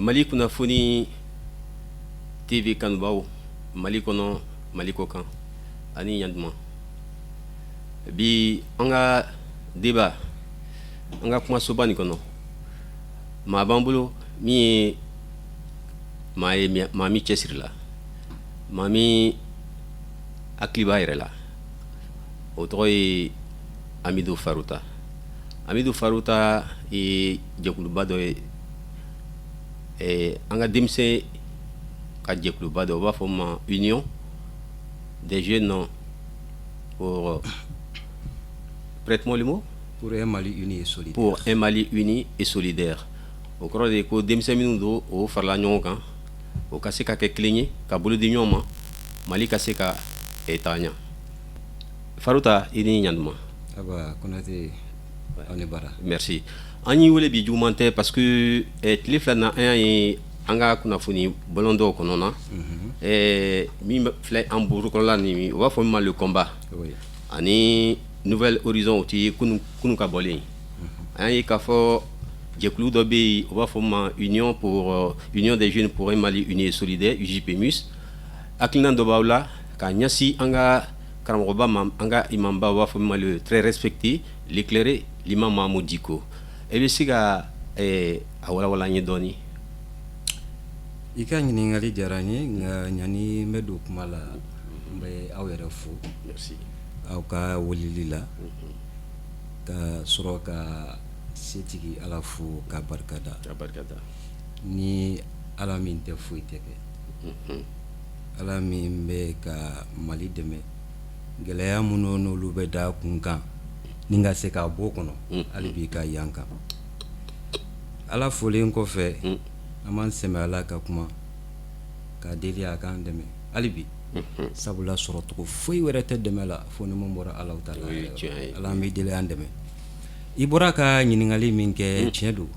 Mali kunnafoni TV kanubaw, Mali kɔnɔ, Mali kɔ kan, ani ɲantuma. Bi an ka débat, an ka kumasoba nin kɔnɔ, maa b'an bolo min ye maa ye, maa min cɛsirila, maa min hakili b'a yɛrɛ la. O tɔgɔ ye Amidu Faruta. Amidu Faruta ye jɛkuluba dɔ ye, an ka denmisɛn ka jɛkuluba dɔ, u b'a fɔ ma Union des jeunes pour, prête-moi le mot. Pour un Mali uni et solidaire. Pour un Mali uni et solidaire. O kɔrɔ de ye ko denmisɛn minnu don, o farala ɲɔgɔn kan, o ka se ka kɛ kelen ye, ka bolo di ɲɔgɔn ma, Mali ka se ka taa ɲɛ. Faruta, i ni ɲantuma. Aba Konate, aw ni baara. Merci. An y'i wele bi, juguman tɛ, parce que tile 2 na, an y'a ye an ka kunnafoni bɔlɔn dɔw kɔnɔ na, min filɛ an bolokɔrɔla nin, u b'a fɔ min ma Le Combat ani Nouvel Horizon, o ti kunu ka bɔlen. An y'a ye k'a fɔ jɛkulu dɔ bɛ yen, u b'a fɔ ma Union des jeunes pour un Mali uni et solidaire, UJPMUS. Hakilina dɔ b'aw la ka ɲɛsin an ka karamɔgɔba ma, an ka imamba, u b'a fɔ min ma le très respecté, l'éclairé, l'imam Mahmoud Dicko. E bɛ se ka a walawala an ye dɔɔni? I ka ɲininkali diyara n ye, nka ɲani n bɛ don kuma la, n bɛ aw yɛrɛ fo. Merci. Aw ka weleli la, ka sɔrɔ ka setigi Ala fo ka barikada. Ka barikada. Ni Ala min tɛ, foyi tɛ kɛ. Ala min bɛ ka Mali dɛmɛ, gɛlɛya minnu n'olu bɛ da kun kan ni ka se k'a bɔ kɔnɔ, hali bi ka yan kan. Ala folen kɔfɛ, an b'an sɛmɛ Ala ka kuma k'a deli a k'an dɛmɛ hali bi, sabula sɔrɔcogo foyi wɛrɛ tɛ dɛmɛ la fo ni mun bɔra Ala ta la. Ala, an b'i deli, an dɛmɛ. I bɔra ka ɲininkali min kɛ, tiɲɛ don,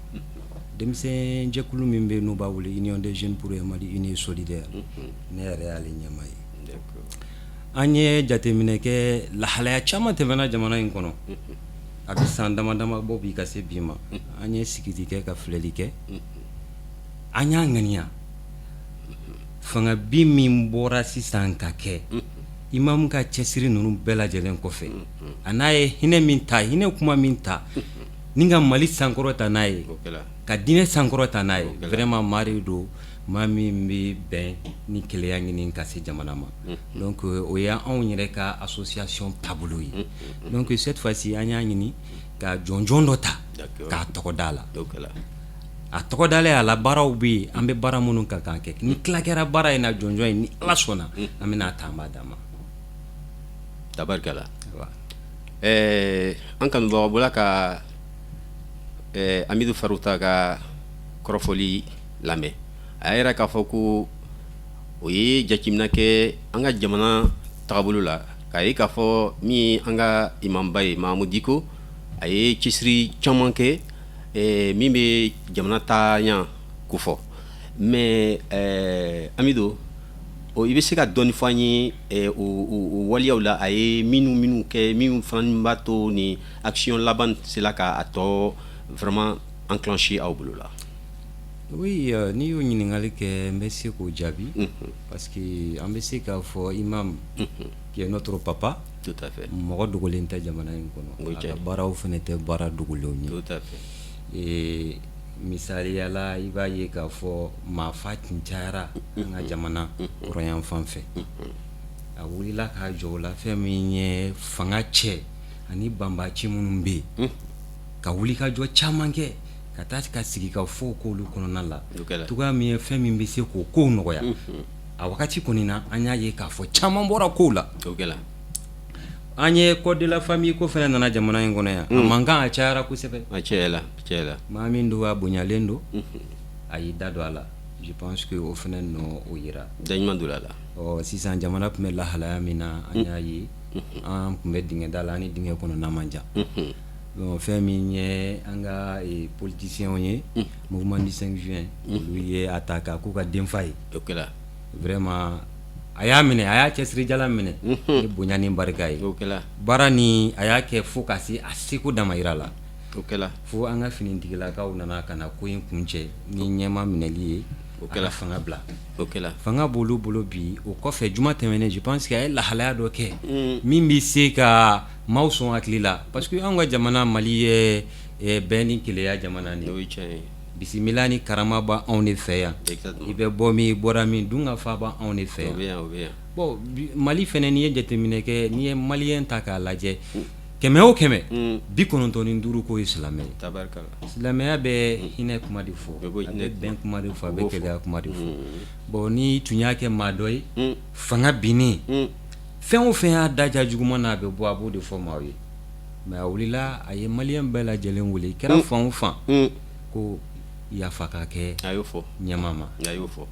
denmisɛn jɛkulu min bɛ n'u b'a wele Union des jeunes pour un Mali uni et solidaire, ne yɛrɛ y'ale ɲɛmaa ye. An ye jateminɛ kɛ, lahalaya caman tɛmɛna jamana in kɔnɔ. A bɛ san dama dama bɔ bi ka se bi ma, an ye sigili kɛ ka filɛli kɛ. An y'a ŋaniya, fanga bi min bɔra sisan ka kɛ, imam ka cɛsiri ninnu bɛɛ lajɛlen kɔfɛ, a n'a ye hinɛ min ta, hinɛ kuma min ta, ni ka Mali sankɔrɔ ta n'a ye, ka diinɛ sankɔrɔ ta n'a ye, vraiment maa de don, maa min bɛ bɛn ni keleya ɲini ka se jamana ma. Donc o ye anw yɛrɛ ka association taabolo ye. Donc cette fois-ci, an y'a ɲini ka jɔnjɔn dɔ ta k'a tɔgɔ da la. A tɔgɔ dalen a la, baaraw bɛ yen, an bɛ baara minnu ka kan kɛ. Ni tila kɛra baara in na, jɔnjɔn in, ni Ala sɔnna, an bɛna ta, an b'a d'a ma. Tabarikala. An kanubagaw bɔra ka Amidu Faruta ka kɔrɔfɔli lamɛn. A y'a yira k'a fɔ ko o ye jateminɛ kɛ an ka jamana tagabolo la, k'a ye k'a fɔ min ye an ka imamba ye, Mahamudu Diko, a ye cɛsiri caman kɛ min bɛ jamana taaɲa kofɔ. Mais Amidu, i bɛ se ka dɔɔni fɔ an ye o waleyaw la, a ye minnu kɛ, minnu fana b'a to ni action laban sera k'a tɔ vraiment enclencher aw bolo la? Oui, n'i y'o ɲininkali kɛ, n bɛ se k'o jaabi, parce que an bɛ se k'a fɔ imam qui est notre papa, Tout à fait. mɔgɔ dogolen tɛ jamana in kɔnɔ. A ka baaraw fana tɛ baara dogolenw ye. Tout à fait. Misaliyala, i b'a ye k'a fɔ maafa tun cayara an ka jamana kɔrɔyan fan fɛ. A wulila k'a jɔ o la. Fɛn min ye fanga cɛ ani banbaci minnu bɛ yen, ka wuli ka jɔ caman kɛ, ka taa ka sigi ka fɔ k'olu kɔnɔna la, cogoya min ye fɛn min bɛ se k'o kow nɔgɔya. A wagati kɔni na, an y'a ye k'a fɔ caman bɔra kow la. An ye code de la famille ko fana nana jamana in kɔnɔ yan, a mankan a cayara kosɛbɛ. A cayala, cayala. Maa min don, a bonyalen don, a y'i da don a la. Je pense que o fana nɔ o yira. Da ɲuman don a la. Ɔ sisan, jamana tun bɛ lahalaya min na, an y'a ye an tun bɛ dingɛ da la, an ni dingɛ kɔnɔna man jan. Bon, fɛn min ye an ka politiciens ye, mouvement du 5 juin, olu ye a ta k'a k'u ka denfa ye. O kɛra. Vraiment, a y'a minɛ, a y'a cɛsirijala minɛ ni bonya ni barika ye. O kɛra. Baara ni a y'a kɛ fo ka se a seko damayira la. O kɛla. Fo an ka finitigilakaw nana ka na ko in kuncɛ ni ɲɛmaa minɛli ye. O a kɛla. ka fanga bila. O kɛla. Fanga b'olu bolo bi. O kɔfɛ, juma tɛmɛnen, je pense que a ye lahalaya dɔ kɛ min bɛ se ka maaw sɔn hakili la, parce que anw ka jamana Mali ye bɛn ni kelenya jamana de ye. O ye tiɲɛ ye. Bisimila ni karama b'anw de fɛ yan. I bɛ bɔ min, i bɔra min, dun ka fa b'anw de fɛ O yan. bɛ yan, o bɛ yan. Bon, Mali fɛnɛ, n'i ye jateminɛ kɛ, n'i ye malien ta k'a lajɛ, 100 o 100, 95 ko ye silamɛ ye. Tabarikala. Silamɛya bɛ hinɛ kuma de fɔ, O bɛ a hinɛ bɛ bɛn kuma de fɔ, a O bɛ b'o fɔ. kelenya kuma de fɔ. Bon, ni tun y'a kɛ maa dɔ ye, fanga binnen, fɛn o fɛn y'a daja juguman na, a bɛ bɔ, a b'o de fɔ maaw ye. Mais a wulila, a ye malien bɛɛ lajɛlen wele, i kɛra fan o fan, ko yafa ka kɛ A y'o fɔ. ɲɛmaa ma. A y'o fɔ.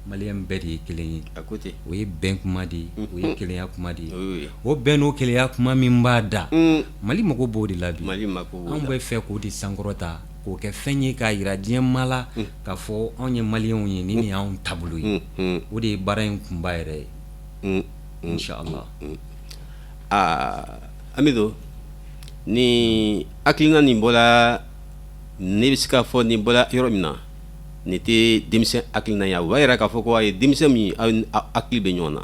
Malien bɛɛ de ye kelen ye. A ko ten. O ye bɛn kuma de ye, o ye kelenya kuma de ye. O y'o ye. O bɛn n'o kelenya kuma min b'a da, Mali mago b'o de la bi. Mali mako b'o Anw la. bɛ fɛ k'o de sankɔrɔta, k'o kɛ fɛn ye k'a yira diɲɛ maa la k'a fɔ anw ye malienw ye, nin de y'anw taabolo ye. O de ye baara in kunba yɛrɛ ye, inshallah. Aa, Amidu, ni hakilina nin bɔra, ne bɛ se k'a fɔ nin bɔra yɔrɔ min na, nin tɛ denmisɛn hakilina ye. O b'a yira k'a fɔ ko a ye denmisɛn min, aw ni aw hakili bɛ ɲɔgɔn na,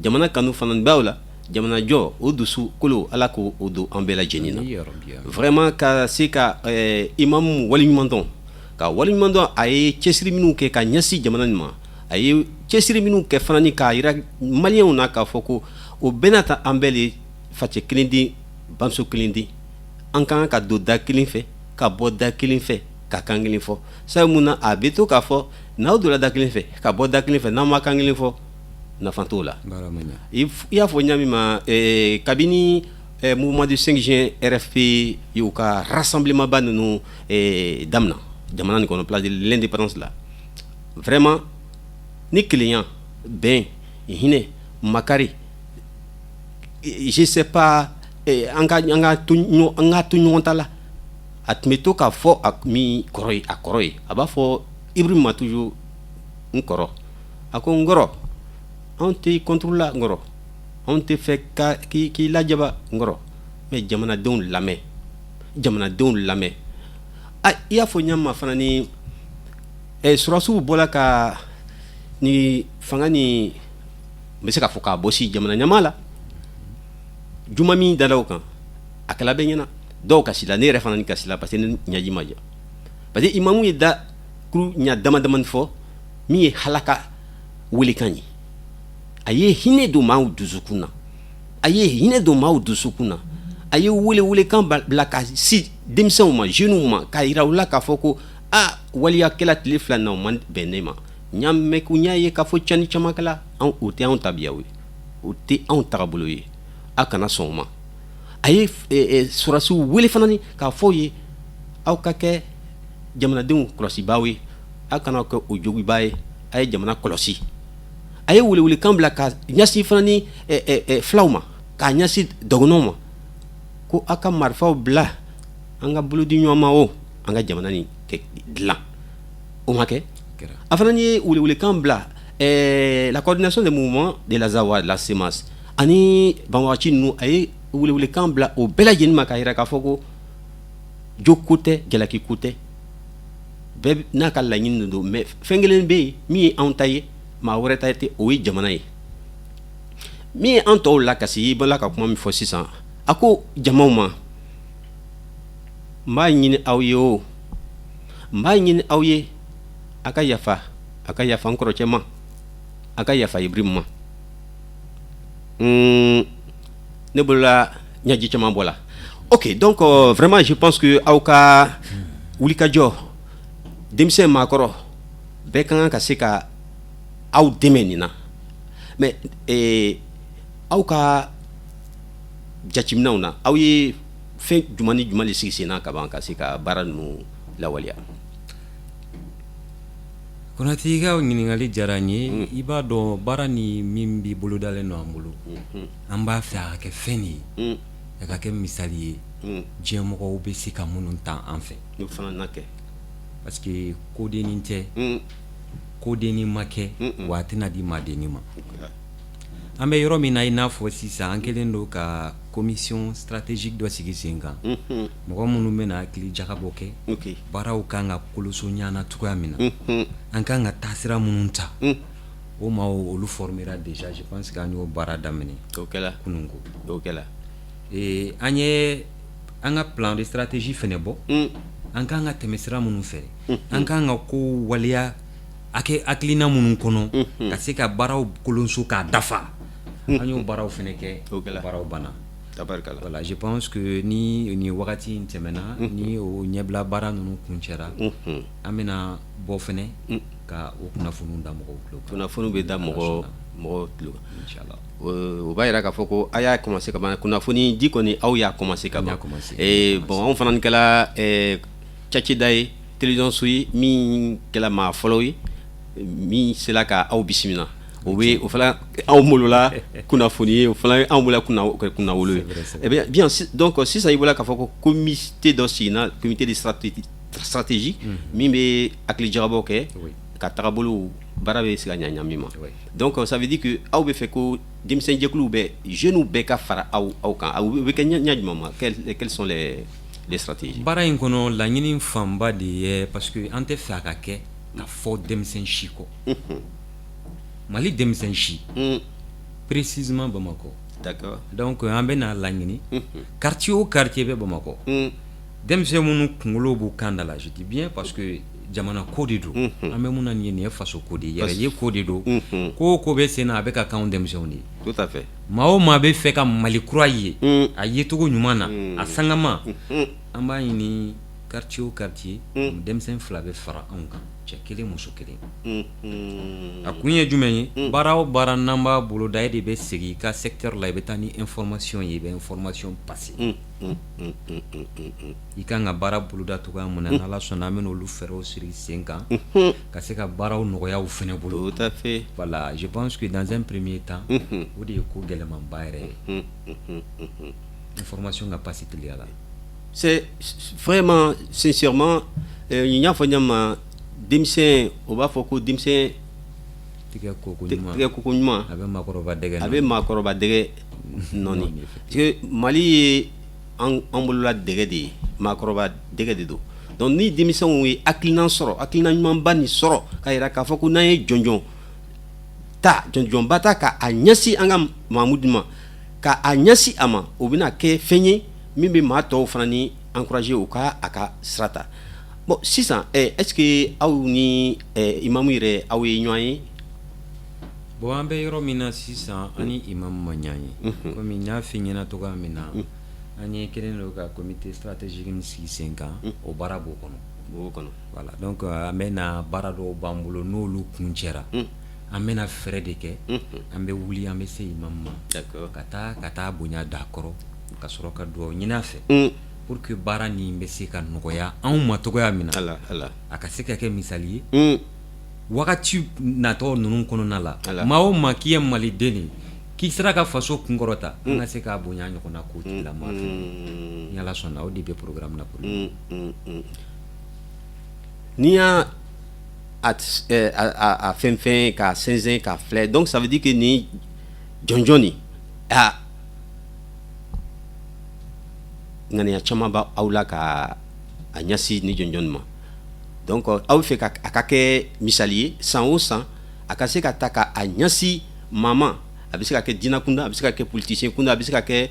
jamana kanu fana b'aw la, jamana jɔ o dusukolo, Ala k'o o don an bɛɛ lajɛlen na. Amin ya rabbi, amin. Vraiment, ka se ka imamu waleɲuman dɔn, ka waleɲuman dɔn, a ye cɛsiri minnu kɛ ka ɲɛsin jamana nin ma, a ye cɛsiri minnu kɛ fana ni k'a yira malienw na k'a fɔ ko o bɛɛ n'a ta, an bɛɛ de facɛ kelen den, bamuso kelen den, an ka kan ka don da kelen fɛ, ka bɔ da kelen fɛ, ka kan kelen fɔ. Sabu mun na a bɛ to k'a fɔ n'aw donna da kelen fɛ, ka bɔ da kelen fɛ, n'aw ma kan kelen fɔ, nafa t'o la. Baara ma ɲa. I y'a fɔ ɲa min ma, kabini mouvement du 5 juin RFP y'u ka rassemblement ba ninnu damina jamana nin kɔnɔ, place de l'indépendance la, vraiment ni kelenya, bɛn, hinɛ, makari, je sais pas, an ka to ɲɔgɔn ta la, a tun bɛ to k'a fɔ a min kɔrɔ ye, a kɔrɔ ye, a b'a fɔ Ibrahim ma toujours n kɔrɔ, a ko n kɔrɔ, anw tɛ contre la, n kɔrɔ, anw tɛ fɛ ka k'i lajaba, n kɔrɔ, mais jamanadenw lamɛn, jamanadenw lamɛn. A i y'a fɔ ɲa ma fana ni sɔrɔdasiw bɔra ka ni fanga ni, n bɛ se k'a fɔ k'a bɔsi jamana ɲɛmaa la, juma min dala o kan, a kɛla bɛɛ ɲɛna, dɔw kasila, ne yɛrɛ fana ni kasila, parce que ne ɲaji ma ja, parce que imamu ye da kuru ɲa dama damani fɔ min ye halaka welekan ye. A ye hinɛ don maaw dusukun na, a ye hinɛ don maaw dusukun na, a ye wele welekan bila ka si denmisɛnw ma, jeunes ma, k'a yira u la k'a fɔ ko a waliyakɛla tile 2 na, o man bɛn ne ma. N y'a mɛn ko n y'a ye k'a fɔ cɛnni caman kɛla, anw o tɛ anw tabiyaw ye, o tɛ anw tagabolo ye, a kana sɔn o ma. A ye sɔrɔdasiw wele fana ni k'a fɔ u ye aw ka kɛ jamanadenw kɔlɔsibaaw ye, aw kana kɛ o jogiba ye, a ye jamana kɔlɔsi. A ye welewelekan bila ka ɲɛsin fana ni filaw ma, k'a ɲɛsin dɔgɔnɔw ma, ko aw ka marifaw bila, an ka bolo di ɲɔgɔn ma, o an ka jamana nin kɛ dilan. O ma kɛ. Kɛra. A fana ye welewelekan bila la coordination des mouvements de l'Azawad, la CMAS ani banbagaci ninnu, a ye welewelekan bila o bɛɛ lajɛlen ma k'a yira k'a fɔ ko jo ko tɛ, jalaki ko tɛ, bɛɛ n'a ka laɲini de don, mais fɛn kelen bɛ yen min ye anw ta ye, maa wɛrɛ ta tɛ, o ye jamana ye. Min ye an tɔw lakasi, i bɔra ka kuma min fɔ sisan, a ko jamaw ma, n b'a ɲini aw ye, o n b'a ɲini aw ye, a ka yafa, a ka yafa n kɔrɔcɛ ma, a ka yafa Ibrahim ma. Ne bolola ɲaji caman bɔ la. Ok, donc vraiment je pense que aw ka wulikajɔ, denmisɛn, maakɔrɔ, bɛɛ ka kan ka se ka aw dɛmɛ nin na. Mais aw ka jateminɛw na, aw ye fɛn jumɛn ni jumɛn de sigi sen na ka ban ka se ka baara ninnu lawaleya? Konate, i ka ɲininkali diyara n ye. I b'a dɔn, baara ni min b'i bolodalen don an bolo, an b'a fɛ a ka kɛ fɛn de ye, a ka kɛ misali ye, diɲɛ mɔgɔw bɛ se ka minnu ta an fɛ. N'o fana na kɛ. Parce que kodennin tɛ, kodennin ma kɛ, wa a tɛna di maadennin ma. An bɛ yɔrɔ min na, i n'a fɔ sisan, an kɛlen don ka commission stratégique dɔ sigi sen kan, mɔgɔ minnu bɛna hakili jagabɔ kɛ baaraw kan ka koloso ɲana cogoya min na, an kan ka taasira minnu ta. O maaw, olu formera déjà. Je pense que an y'o baara daminɛ O kɛla. kunun ko. O kɛla. An ye an ka plan de stratégie fɛnɛ bɔ, an kan ka tɛmɛ sira minnu fɛ, an kan ka ko waleya a hakilina minnu kɔnɔ ka se ka baaraw kolonso k'a dafa. An y'o baaraw fɛnɛ kɛ. O kɛla. Baaraw banna. Tabarikala. Voilà, je pense que ni nin wagati in tɛmɛna, ni o ɲɛbila baara ninnu kuncɛra, an bɛna bɔ fɛnɛ ka o kunnafoniw da mɔgɔw tulo kan. Kunnafoniw bɛ da mɔgɔ tulo kan. Inchallah. O b'a yira k'a fɔ ko a y'a commencé ka ban. Kunnafoni di kɔni, aw y'a commencé ka An ban. y'a commencé. Bon, anw fana kɛla cakɛda ye, télévision so ye min kɛla maa fɔlɔ ye min sera ka aw bisimila. O bɛ o fana anw bolola kunnafoni ye, o fana anw bolola kunnawolo ye. C'est vrai, c'est Eh bien, bien, donc sisan i bɔra k'a fɔ ko comité dɔ sigina, comité de stratégie min bɛ hakili jagabɔ kɛ ka tagabolo baara bɛ se ka ɲa ɲa min ma. Donc ça veut dire que aw bɛ fɛ ko denmisɛn jɛkuluw bɛɛ, jeunes bɛɛ ka fara aw kan. Aw bɛ kɛ ɲɛ jumɛn ma? Quelles sont les stratégies? Baara in kɔnɔ, laɲini fanba de ye, parce que an tɛ fɛ a ka kɛ ka fɔ denmisɛn si kɔ, Mali denmisɛn si, précisément Bamakɔ. Donc an bɛna laɲini, quartier o quartier bɛ Bamakɔ, denmisɛn minnu kunkolo b'u kan da la, je dis bien, parce que jamana ko de don. An bɛ mun na nin ye, nin ye faso ko de ye, yɛrɛ ye ko de don. Ko o ko bɛ sen na, a bɛ ka k'anw denmisɛnw de ye. Tout à fait. Maa o maa bɛ fɛ ka Mali kura ye a yecogo ɲuman na, a sangama, an b'a ɲini quartier o quartier, denmisɛn 2 bɛ fara anw kan, cɛ kelen, muso kelen. A kun ye jumɛn ye? Baara o baara n'an b'a boloda, e de bɛ segin i ka secteur la, i bɛ taa ni information ye, i bɛ information passer. I kan ka baara boloda cogoya min na, n'Ala sɔnna, an bɛ n'olu fɛɛrɛw siri sen kan ka se ka baaraw nɔgɔya u fɛnɛ bolo. Tout à fait. Voilà, je pense que dans un premier temps, o de ye ko gɛlɛmanba yɛrɛ ye, information ka passer teliya la. C'est vraiment, sincèrement, n y'a fɔ ɲɛ ma, denmisɛn, o b'a fɔ ko denmisɛn tigɛ ko ɲuman, tigɛ koko ɲuman, a bɛ maakɔrɔba dɛgɛ. A bɛ maakɔrɔba dɛgɛ nɔɔni, parce que Mali ye an bolola dɛgɛ de ye, maakɔrɔba dɛgɛ de don. Donc ni denmisɛnw ye hakilina sɔrɔ, hakilina ɲumanba nin sɔrɔ ka yira k'a fɔ ko n'an ye jɔnjɔn ta, jɔnjɔnba ta ka a ɲɛsin an ka Mamudu ma, ka a ɲɛsin a ma, o bɛna kɛ fɛn ye min bɛ maa tɔw fana ni encourager u ka a ka sira ta. Bon, sisan est ce que aw ni imamu yɛrɛ, aw ye ɲɔgɔn ye? Bon, an bɛ yɔrɔ min na sisan, an ni imamu ma ɲɔgɔn ye. Komi n y'a f'i ɲɛna cogoya min na, an ye kelen don ka comité stratégique min sigi sen kan, o baara b'o kɔnɔ. B'o kɔnɔ. Voilà, donc an bɛ na baara dɔw b'an bolo, n'olu kuncɛra, an bɛna fɛɛrɛ de kɛ, an bɛ wuli, an bɛ se imamu ma ka taa bonya d'a kɔrɔ, ka sɔrɔ ka dugawu ɲini a fɛ pour que baara nin bɛ se ka nɔgɔya anw ma cogoya min na, ala ala a ka se ka kɛ misali ye wagati natɔ ninnu kɔnɔna la. Maa o maa k'i ye maliden de, k'i sera ka faso kunkɔrɔta, an ka se k'a bonya ɲɔgɔnna k'o tigilama fɛ. Ni Ala sɔnna, o de bɛ programme na pour. N'i y'a a fɛn fɛn k'a sɛnsɛn k'a filɛ, donc ça veut dire que ni jɔnjɔn nin, a ŋaniya caman b'aw la ka a ɲɛsin ni jɔnjɔn ma. Donc aw bɛ fɛ ka a ka kɛ misali ye san o san, a ka se ka ta ka a ɲɛsin maa ma. A bɛ se ka kɛ diinɛ kunda, a bɛ se ka kɛ politicien kunda, a bɛ se ka kɛ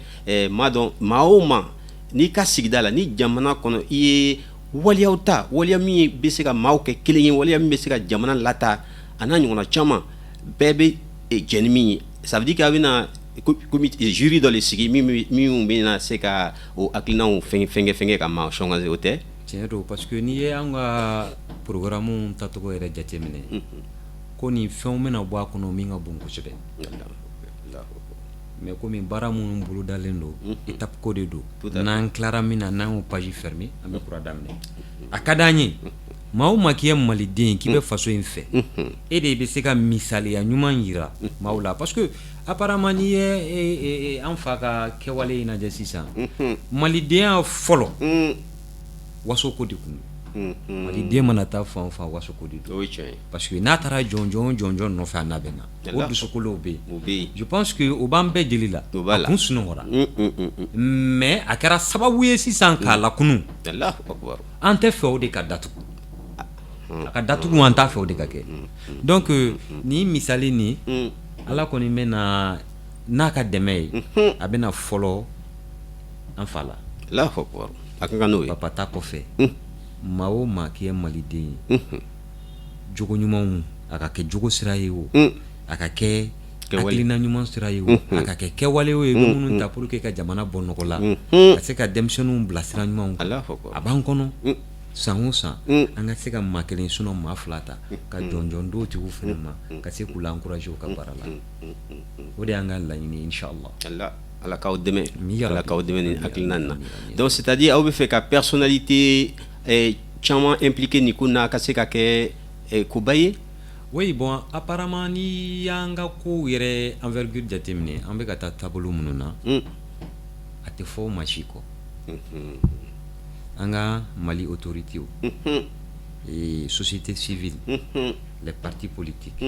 maa dɔn, maa o maa n'i ka sigida la, ni jamana kɔnɔ, i ye waleyaw ta, waleya min bɛ se ka maaw kɛ kelen ye, waleya min bɛ se ka jamana lataa, a n'a ɲɔgɔnna caman bɛɛ bɛ jɛn ni min ye. Ça veut dire que a bɛna comité jury dɔ de sigi minnu bɛna se ka o hakilinaw fɛnkɛ fɛnkɛ ka maa sɔngɔ, o tɛ? Tiɲɛ don, parce que n'i ye an ka programme tacogo yɛrɛ jateminɛ, ko nin fɛnw bɛna bɔ a kɔnɔ min ka bon kosɛbɛ. Mais komi baara minnu bolodalen don, étape ko de don, n'an tilara min na, n'an y'o page fermer, an bɛ kura daminɛ. A ka d'an ye, maa o maa k'i ye maliden ye, k'i bɛ faso in fɛ, e de bɛ se ka misaliya ɲuman yira maaw la, parce que apparemment n'i ye an fa ka kɛwale in lajɛ sisan, malidenya fɔlɔ, waso ko de tun don. Maliden mana taa fan o fan, wasoko de don, parce que n'a taara jɔnjɔn jɔnjɔn nɔfɛ, a n'a bɛ na, o dusukolow bɛ yen. Je pense que o b'an bɛɛ jeli la. A kun sunɔgɔra, mais a kɛra sababu ye sisan k'a lakunu. An tɛ fɛ o de ka datugu, a ka datugu, an t'a fɛ o de ka kɛ. Donc nin misali nin, Ala kɔni bɛ na n'a ka dɛmɛ ye, a bɛna fɔlɔ an fa la. A ka kan n'o ye. Papa ta kɔfɛ, maa o maa k'i ye maliden ye, jogo ɲumanw, a ka kɛ jogo sira ye o, a ka kɛ hakilina ɲuman sira ye o, a ka kɛ kɛwale ye, i bɛ minnu ta pour que ka jamana bɔ nɔgɔ la, ka se ka denmisɛnninw bila sira ɲumanw kan, a b'an kɔnɔ. San o san, an ka se ka maa kelen, sinon maa fila ta ka jɔnjɔn d'o tigiw fana ma, ka se k'u la encourager u ka baara la. O de y'an ka laɲini, inchallah. Ala k'aw dɛmɛ, Ala k'aw dɛmɛ ni hakilina nin na. Donc c'est à dire aw bɛ fɛ ka personnalité caman impliqué nin ko n'a ka se ka kɛ koba ye. Oui, bon, apparemment, n'i y'an ka kow yɛrɛ envergure jateminɛ, an bɛ ka taa taabolo minnu na, a tɛ fɔ maa si kɔ. An ka Mali autorités, société civile, les partis politiques,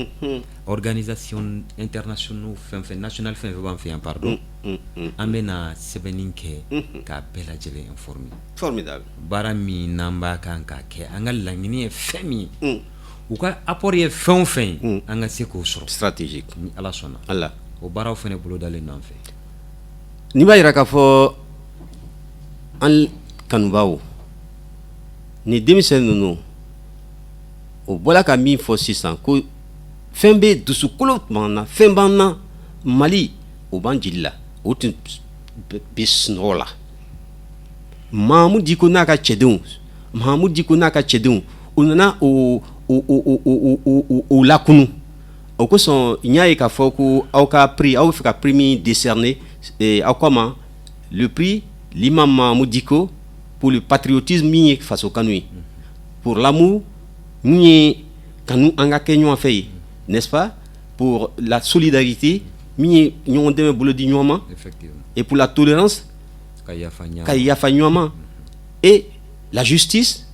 organisations internationaux, fɛn fɛn national, fɛn fɛn b'an fɛ yan, pardon, an bɛna sɛbɛnni kɛ k'a bɛɛ lajɛlen informer. Formidable. Baara min n'an b'a kan k'a kɛ, an ka laɲini ye fɛn min ye, u ka apport ye fɛn o fɛn ye, an ka se k'o sɔrɔ. Stratégique. Ni Ala sɔnna. Ala. O baaraw fana bolodalen don an fɛ. N'i b'a yira k'a fɔ an kanubaaw, ni denmisɛn ninnu o bɔra ka min fɔ sisan, ko fɛn bɛ dusukolo b'an na, fɛn b'an na, Mali o b'an jeli la, o tun bɛ sunɔgɔ la. Mahamudu Diko n'a ka cɛdenw, Mahamudu Diko n'a ka cɛdenw, u nana o lakunu. O kosɔn n y'a ye k'a fɔ ko aw ka prix, aw bɛ fɛ ka prix min décerner, aw k'a ma le prix l'imam Mahamudu Diko pour le patriotisme, min ye faso kanu ye, pour l'amour, min ye kanu an ka kɛ ɲɔgɔn fɛ ye, n'est-ce pas, pour la solidarité, min ye ɲɔgɔn dɛmɛ, bolo di ɲɔgɔn ma, et pour la tolérance, ka yafa ɲɔgɔn ma, et la justice,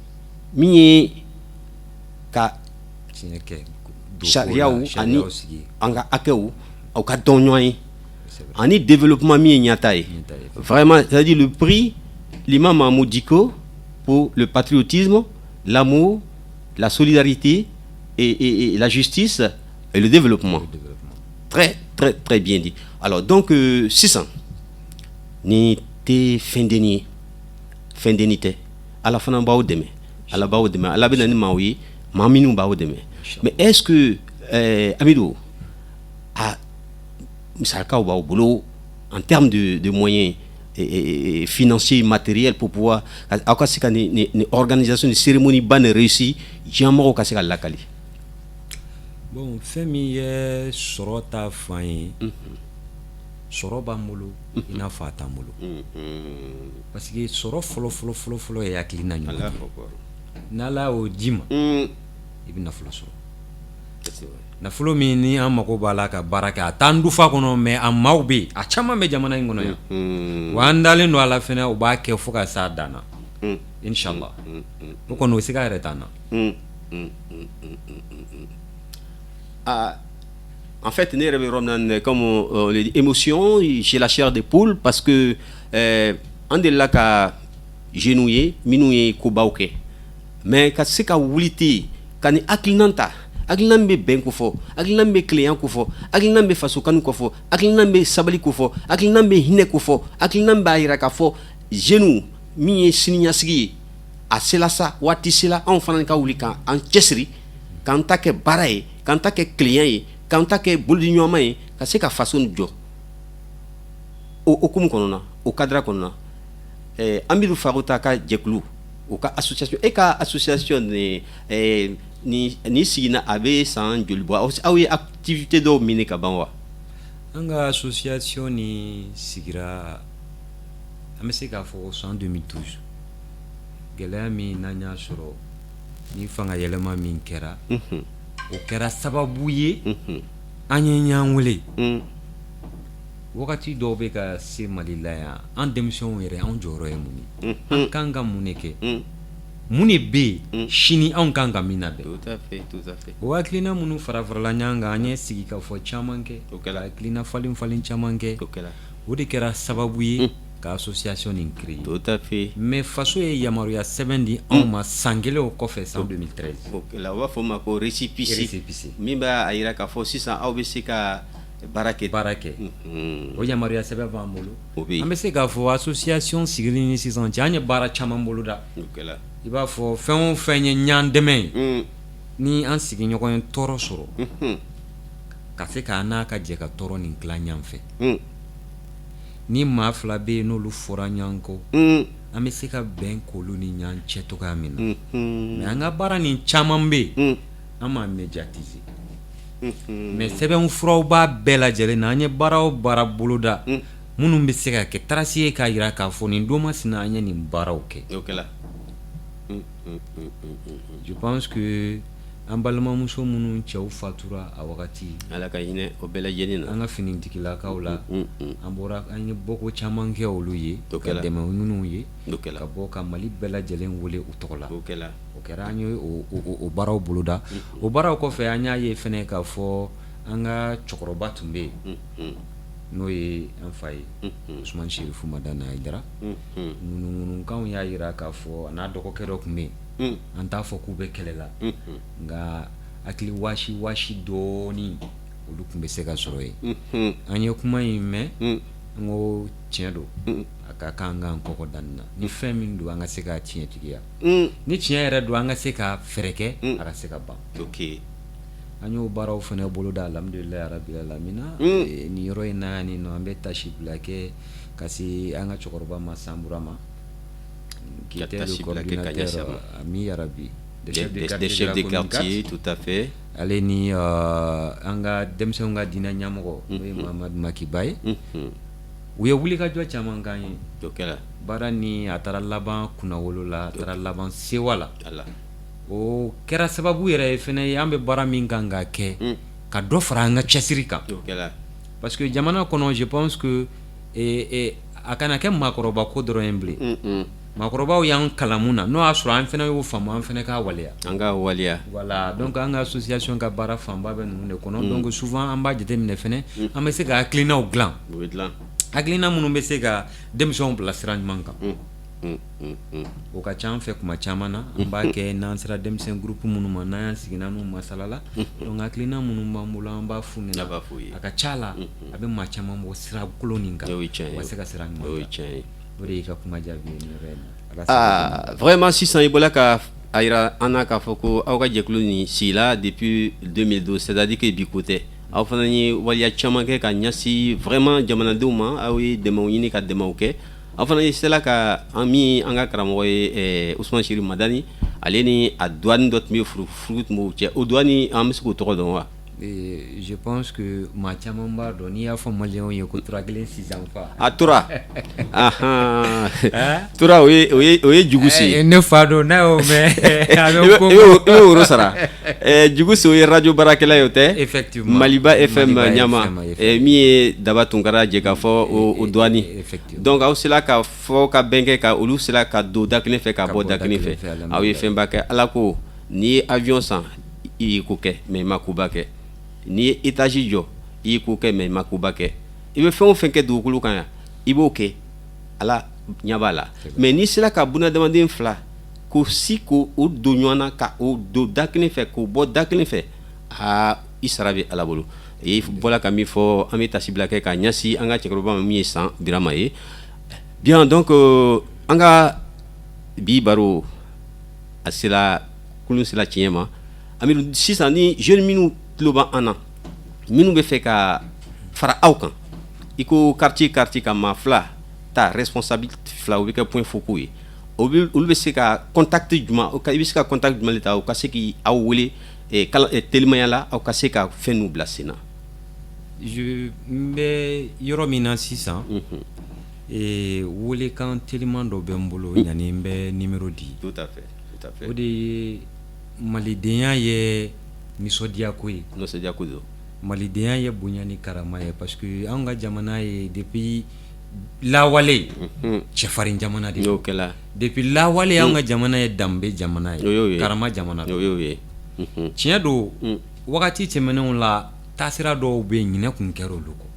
min ye ka sariyaw ani an ka hakɛw aw ka dɔn ɲɔgɔn ye, ani développement, min ye ɲɛta ye. Vraiment, c'est-à-dire le prix l'imam Mahmoud Dicko pour le patriotisme, l'amour, la solidarité et la justice et le développement. Très très très bien dit. Alors donc sisan ni tɛ fɛn denni ye, fɛn denni tɛ. Ala fana b'aw dɛmɛ, Ala b'aw dɛmɛ, Ala bɛ na ni maaw ye, maa minnu b'aw dɛmɛ. Mais est-ce que Amidou, a musakaw b'aw bolo en termes de moyens et financiers, matériels, pour pouvoir aw ka se ka ni organisation ni cérémonie ba nin réussi, diɲɛmɔgɔw ka se ka lakali? Bon, fɛn min ye sɔrɔ ta fan ye, sɔrɔ b'an bolo i n'a fɔ a t'an bolo, parce que sɔrɔ fɔlɔ fɔlɔ fɔlɔ fɔlɔ ye hakilina ɲuman ye. N'Ala y'o d'i ma, i bɛ nafolo sɔrɔ. Nafolo min ni an mago b'a la ka baara kɛ, a t'an dufa kɔnɔ, mais a maaw bɛ yen, a caman bɛ jamana in kɔnɔ yan, wa an dalen don a la fɛnɛ, u b'a kɛ fo ka s'a dan na, inshallah. O kɔni, o siga yɛrɛ t'an na. Ah, en fait, ne yɛrɛ bɛ yɔrɔ min na, comme on le dit, émotion, j'ai la chair de poule, parce que an delila ka jeunes ye minnu ye kobaw kɛ, mais ka se ka wuli ten ka ni hakilina ta, hakilina min bɛ bɛn ko fɔ, hakilina min bɛ kelenya ko fɔ, hakilina min bɛ faso kanu ko fɔ, hakilina min bɛ sabali ko fɔ, hakilina min bɛ hinɛ ko fɔ, hakilina min b'a jira k'a fɔ jeunes min ye siniɲɛsigi ye, a sela sa, waati sela anw fana ka wuli k'an cɛsiri, k'an ta kɛ baara ye, k'an ta kɛ kelenya ye, k'an ta kɛ bolodiɲɔgɔnma ye, ka se ka faso nin jɔ. O hukumu kɔnɔna, o cadre kɔnɔna, Amidu Farota ka jɛkulu, o ka association, e ka association ni sigina, a bɛ san joli bɔ? Aw ye activité dɔw minɛ ka ban wa? An ka association ni sigira, an bɛ se k'a fɔ san 2012, gɛlɛya min n'an y'a sɔrɔ ni fanga yɛlɛma min kɛra, o kɛra sababu ye an ye ɲɔgɔn wele. Wagati dɔw bɛ ka se Mali la yan, an denmisɛnw yɛrɛ, an jɔyɔrɔ ye mun ye, an kan ka mun de kɛ? Mun de bɛ yen sini anw kan ka min labɛn? Tout à fait, tout à fait. O hakilina minnu fara farala ɲɔgɔn kan, an ye sigi ka fɔ caman kɛ, ka hakilina falen falen caman kɛ. O de kɛra sababu ye ka association nin créer. Tout à fait. Mais faso ye yamaruya sɛbɛn di anw ma san kelen o kɔfɛ, san 2013. O la, u b'a fɔ o ma ko récépissé. Récépissé. Min b'a jira k'a fɔ sisan aw bɛ se ka baara kɛ. Baara kɛ. O yamaruya sɛbɛn b'an bolo. O bɛ yen. An bɛ se k'a fɔ association sigili ni sisan cɛ, an ye baara caman boloda. O kɛla. I b'a fɔ fɛn o fɛn ye ɲan dɛmɛ ye, ni an sigiɲɔgɔn ye tɔɔrɔ sɔrɔ, ka se k'a n'a ka jɛ ka tɔɔrɔ nin tila ɲɔgɔn fɛ. Ni maa fila bɛ yen, n'olu fɔra ɲɔgɔn kɔ, an bɛ se ka bɛn k'olu ni ɲɔgɔn cɛ cogoya min na. Mais an ka baara nin caman bɛ yen, an m'a médiatiser, mais sɛbɛn furaw b'a bɛɛ lajɛlen na. An ye baara o baara boloda, minnu bɛ se ka kɛ trace ye k'a jira k'a fɔ nin don masina an ye nin baaraw kɛ. O kɛla. Je pense que an balimamuso minnu cɛw fatura a wagati, Ala ka hinɛ o bɛɛ lajɛlen na. An ka finitigilakaw la, an bɔra, an ye bɔko caman kɛ olu ye, ka dɛmɛ ɲiniw ye, ka bɔ ka Mali bɛɛ lajɛlen wele u tɔgɔ la. O kɛla. O kɛra, an ye o baaraw boloda. O baaraw kɔfɛ, an y'a ye fɛnɛ k'a fɔ an ka cɛkɔrɔba tun bɛ yen, n'o ye an fa ye, Usumani Serifu Madani Hayidara. Ŋunuŋunukanw y'a jira k'a fɔ a n'a dɔgɔkɛ dɔ tun bɛ yen. An t'a fɔ k'u bɛ kɛlɛ la, nka hakili waasi waasi dɔɔni olu tun bɛ se ka sɔrɔ yen. An ye kuma in mɛn, n ko tiɲɛ don, a ka kan k'an kɔkɔ da nin na. Ni fɛn min don, an ka se k'a tiɲɛtigiya. Ni tiɲɛ yɛrɛ don, an ka se ka fɛɛrɛ kɛ a ka se ka ban. An y'o baaraw fana boloda, alhamdulilayi rabil alamina. Nin yɔrɔ in na yan nɔ, an bɛ tasibila kɛ ka se an ka cɛkɔrɔba ma, Sanbura ma, qui était le coordinateur, ami yarabi, des chefs de quartier, tout à fait. Ale ni an ka denmisɛnw ka diinɛ ɲɛmɔgɔ, n'o ye Mamadu Makiba ye, u ye wulikajɔ caman k'an ye. O kɛra. Baara ni a taara laban kunnawolo la, a taara laban sewa la. O kɛra sababu yɛrɛ ye fɛnɛ ye, an bɛ baara min kan ka kɛ, ka dɔ fara an ka cɛsiri kan, parce que jamana kɔnɔ, je pense que a kana kɛ maakɔrɔba ko dɔrɔn ye bilen. Maakɔrɔbaw y'an kalan mun na, n'o y'a sɔrɔ an fana y'o faamu, an fana k'a waleya. An k'a waleya. Voilà, donc an ka association ka baara fanba bɛ ninnu de kɔnɔ. Donc souvent an b'a jateminɛ fɛnɛ, an bɛ se ka hakilinaw dilan, O bɛ dilan. hakilina minnu bɛ se ka denmisɛnw bila sira ɲuman kan. O ka ca an fɛ kuma caman na. An b'a kɛ n'an sera denmisɛn groupe minnu ma, n'an y'an sigi n'an n'u masala la. Donc hakilina minnu b'an bolo, an b'a f'u ɲɛna. A ka ca la, a bɛ maa caman bɔ sira kolon nin kan, O ye tiɲɛ ye. u ka se ka sira ɲuman O ye ta. tiɲɛ ye. O de y'i ka kuma jaabi ye nin yɔrɔ in na. Ah, vraiment, sisan i bɔra ka a yira an na k'a fɔ ko aw ka jɛkulu nin sigila depuis 2012, c'est à dire que bi ko tɛ. Aw fana ye waleya caman kɛ ka ɲɛsin vraiment jamanadenw ma. Aw ye dɛmɛw ɲini ka dɛmɛw kɛ. Aw fana ye sela ka an min an ka karamɔgɔ ye, Usumani Siri Madani, ale ni a dɔgɔnin dɔ tun bɛ, furu furu tun b'u cɛ. O dɔgɔnin, an bɛ se k'o tɔgɔ dɔn wa? Je pense que maa caman b'a dɔn. N'i y'a fɔ maliyɛnw ye ko tura kelen sisan fa. A tora, ahan, tora, o ye Jugusi ye. Ne fa don, n'a y'o mɛn, a bɛ I bɛ woro sara. Jugusi, o ye radio baarakɛla ye, o tɛ? Effectivement. Maliba FM ɲama, min ye Daba Tunkara jɛ k'a fɔ o dɔgɔnin. Donc aw sela ka fɔ ka bɛn kɛ, ka olu sela ka don da kelen fɛ, ka bɔ da kelen fɛ. Aw ye fɛnba kɛ. Ala ko n'i ye avion san, i y'i ko kɛ, mais i ma koba kɛ. N'i ye étage jɔ, i y'i ko kɛ, mais i ma koba kɛ. I bɛ fɛn o fɛn kɛ dugukolo kan yan, i b'o kɛ, Ala ɲɛ b'a la. Mais n'i sera ka bunadamaden fila k'o si k'o don ɲɔgɔn na, ka o don da kelen fɛ, k'o bɔ da kelen fɛ, aa, i sara bɛ Ala bolo. I bɔra ka min fɔ, an bɛ tasibila kɛ ka ɲɛsin an ka cɛkɔrɔba ma, min ye San Birama ye. Bien, donc an ka bi baro a sera kulun sera tiɲɛ ma. Amidu, sisan ni jeune minnu tulo b'an na, minnu bɛ fɛ ka fara aw kan, i ko quartier quartier ka maa fila ta, responsable fila, o bɛ kɛ point focaux ye, olu bɛ se ka contact jumɛn, i bɛ se ka contact jumɛn de ta, u ka se k'aw wele telimaya la, aw ka se ka fɛn n'u bila sen na? Je n bɛ yɔrɔ min na sisan, welekan teliman dɔ bɛ n bolo yanni n bɛ numéro di. Tout à fait, tout à fait. O de ye malidenya ye nisɔndiyako ye. Nisɔndiyako don. Malidenya ye bonya ni karama ye, parce que an ka jamana ye depuis Lawale cɛfarin jamana de n'o kɛla. Depuis lawale, an ka jamana ye danbe jamana O y'o ye, ye. Karama jamana O don. y'o ye. Tiɲɛ don, wagati tɛmɛnenw la, taasira dɔw bɛ yen, ɲinɛ kun kɛra olu kɔ,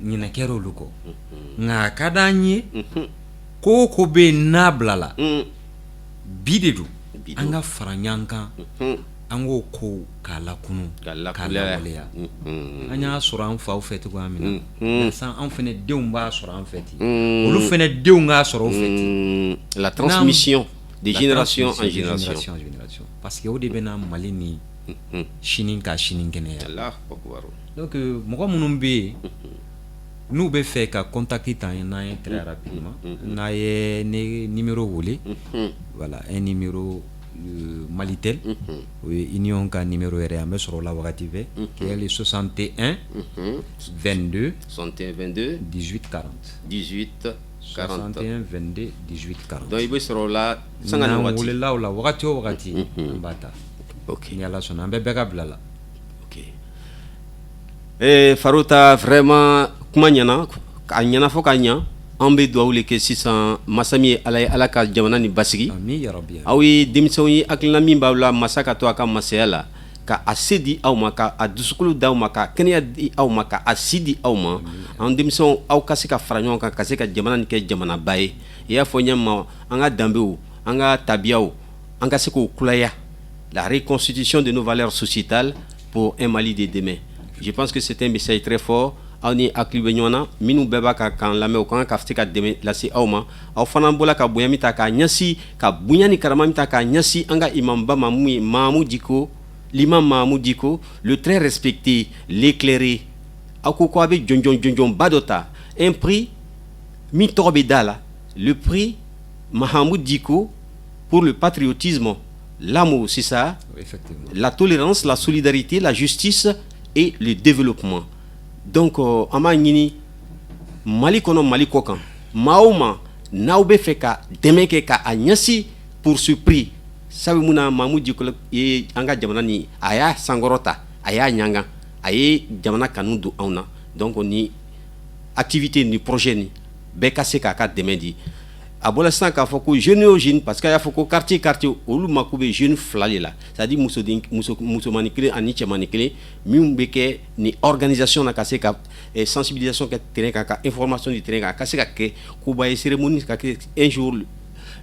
ɲinɛ kɛra olu kɔ. Nka a ka d'an ye, ko o ko bɛ yen n'a bilala, bi de don. Bi An ka fara ɲɔgɔn kan, an k'o ko k'a lakunu, K'a k'a lakulaya. lawaleya. An y'a sɔrɔ an faw fɛ cogoya min na, yaasa an fana denw b'a sɔrɔ an fɛ ten, olu fana denw k'a sɔrɔ o fɛ ten. La transmission de La génération en transmission de génération. Génération en génération, parce que o de bɛna Mali ni sini ka sini kɛnɛya. Allahu akbar. Donc mɔgɔ minnu bɛ yen n'u bɛ fɛ ka contact ta n'an ye très rapidement, n'a ye ne numéro wele, voilà, un numéro Malitel, o ye Union ka numéro yɛrɛ ye, an bɛ sɔrɔ o la wagati bɛɛ, qui est le 61 22 61 22 18 40. 18 40. 61 22 18 40. Donc i bɛ sɔrɔ o la sanga ni N'an waati. welela o la, wagati o wagati, an b'a ta. Ni Ala sɔnna, an bɛ bɛɛ ka bila la. Ok. Farota, vraiment kuma ɲɛna, a ɲɛna fo ka ɲa. An bɛ dugawu de kɛ sisan, masa min ye Ala ye, Ala ka jamana ni basigi. Ami ya rabbi. Aw ye denmisɛnw ye, hakilina min b'aw la, masa ka to a ka masaya la ka a se di aw ma, ka a dusukolo di aw ma, ka kɛnɛya di aw ma, ka a si di aw ma. An denmisɛnw, aw ka se ka fara ɲɔgɔn kan ka se ka jamana nin kɛ jamanaba ye. I y'a fɔ ɲɛ ma, an ka danbew, an ka tabiyaw, an ka se k'o kulaya, la reconstitution de nos valeurs sociétales pour un Mali de demain. Je pense que c'est un message très fort. Aw ni hakili bɛ ɲɔgɔn na, minnu bɛɛ b'a ka kan lamɛn, o kan ka se ka dɛmɛ lase aw ma. Aw fana bɔla ka bonya min ta k'a ɲɛsin, ka bonya ni karama min ta k'a ɲɛsin an ka imamba ma, mun ye Mahamu Diko, l'imam Mahamu Diko, le très respecté, l'éclairé. Aw ko ko a bɛ jɔnjɔn jɔnjɔnba dɔ ta, un prix min tɔgɔ bɛ da la, le prix Mahamoud Diko pour le patriotisme, l'amour, c'est ça? Effectivement. La tolérance, la solidarité, la justice et le développement. Donc an b'a ɲini Mali kɔnɔ, Mali kɔ kan, maa o maa n'aw bɛ fɛ ka dɛmɛ kɛ ka a ɲɛsin pour ce prix, sabu mun na Mahamudu Diko ye an ka jamana nin, a y'a sankɔrɔ ta, a y'a ɲanga, a ye jamana kanu don anw na. Donc ni activité ni projet ni bɛɛ ka se k'a ka dɛmɛ di. A bɔra sisan k'a fɔ ko jeune o jeune, parce que a y'a fɔ ko quartier quartier, olu mako bɛ jeune fila de la, c'est à dire musoden, muso, musomanin kelen ani cɛmanin kelen, min bɛ kɛ ni organisation na, ka se ka sensibilisation kɛ terrain kan, ka information di terrain kan, a ka se ka kɛ koba ye, cérémonie ka kɛ un jour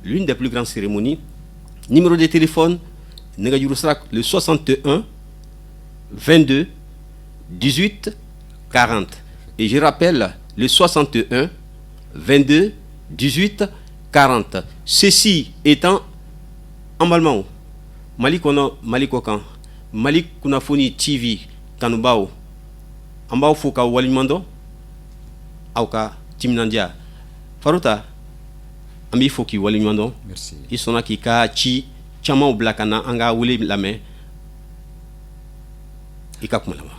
l'une des plus grandes cérémonies. Numéro de téléphone, nɛgɛjuru sira, le 61 22 18 40. Et je rappelle, le 61 22 18 40. Ceci étant, an balimaw, Mali kɔnɔ, Mali kɔ kan, Mali kunnafoni TV kanubaw, an b'aw fo k'aw waleɲuman dɔn aw ka timinandiya. Farota, an b'i fo k'i waleɲuman dɔn. Merci. I sɔnna k'i ka ci camanw bila ka na an ka wele lamɛn. I ka kuma laban.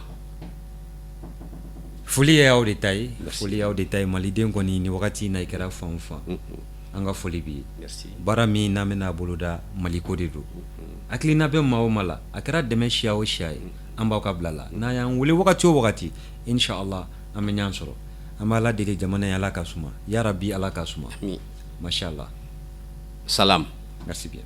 Foli ye aw de ta ye, foli y'aw de ta ye. Maliden kɔni, ni wagati in na, i kɛra fan o fan, an ka foli b'i ye. Merci. Baara min n'an bɛna boloda, Maliko de don. Hakilina bɛ maa o maa la, a kɛra dɛmɛ siya o siya ye, an b'aw ka bila la. N'an y'an wele wagati o wagati, inshallah an bɛ ɲɔgɔn sɔrɔ. An b'a Ala deli, jamana in, Ala ka suma, yarabi, Ala ka suma. Amin. Mashallah. Salam. Merci bien.